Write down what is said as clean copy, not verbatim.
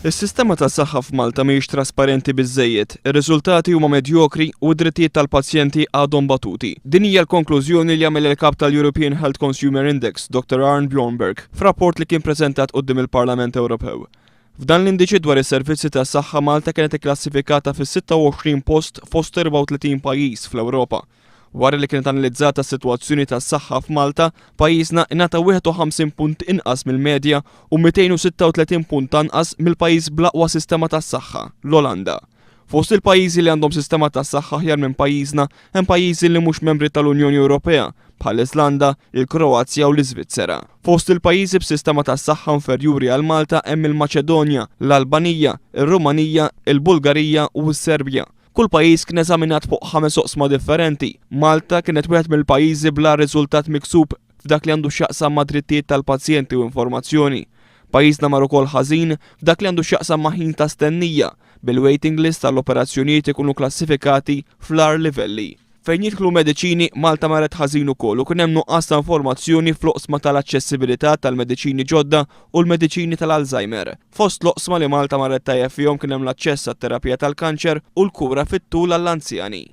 Is-sistema tas-saħħa f'Malta mhijiex trasparenti biżżejjed, ir-riżultati huma medjokri u d-drittijiet tal-pazjenti għadhom batuti. Din hija l-konklużjoni li għamel il-Kap tal-European Health Consumer Index, Dr Arne Bjornberg, f'rapport li kien preżentat quddiem il-Parlament Ewropew. F'dan l-indiċi dwar is-servizzi tas-saħħa Malta kienet ikklassifikata fis-26 post fost 34 pajjiż fl-Ewropa. Wara li kienet analizzata s-sitwazzjoni tas-saħħa f'Malta, pajjiżna ingħata 51 punt inqas mill-medja u 236 punt anqas mill-pajjiż bl-aqwa sistema tas-saħħa, l-Olanda. Fost il-pajjiżi li għandhom sistema tas-saħħa aħjar minn pajjiżna hemm pajjiżi li mhux membri tal-Unjoni Ewropea, bħall-Iżlanda, il-Kroazja u l-Iżvizzera. Fost il-pajjiżi b'sistema tas-saħħa inferjuri għal Malta hemm il-Maċedonja, l-Albanija, ir-Rumanija, il-Bulgarija u s-Serbja. Kull pajjiż kien eżaminat fuq ħames oqsma differenti. Malta kienet wieħed mill-pajjiżi bl-agħar riżultat miksub f'dak li għandu x'jaqsam ma' drittijiet tal-pazjenti u informazzjoni. Pajjiżna mar ukoll ħażin f'dak li għandu x'jaqsam ma' ħin ta' stennija, bil-waiting list għall-operazzjonijiet ikunu klassifikati fl-agħar livelli. Fejn jidħlu mediċini, Malta marret ħażin ukoll u kien hemm nuqqas ta' informazzjoni fl-oqsma tal-aċċessibilità tal-mediċini ġodda u l-mediċini tal-Alzheimer. Fost l-oqsma li Malta marret tajjeb fihom kien hemm l-aċċess għat-terapija tal-kanċer u l-kura fit-tul għall-anzjani.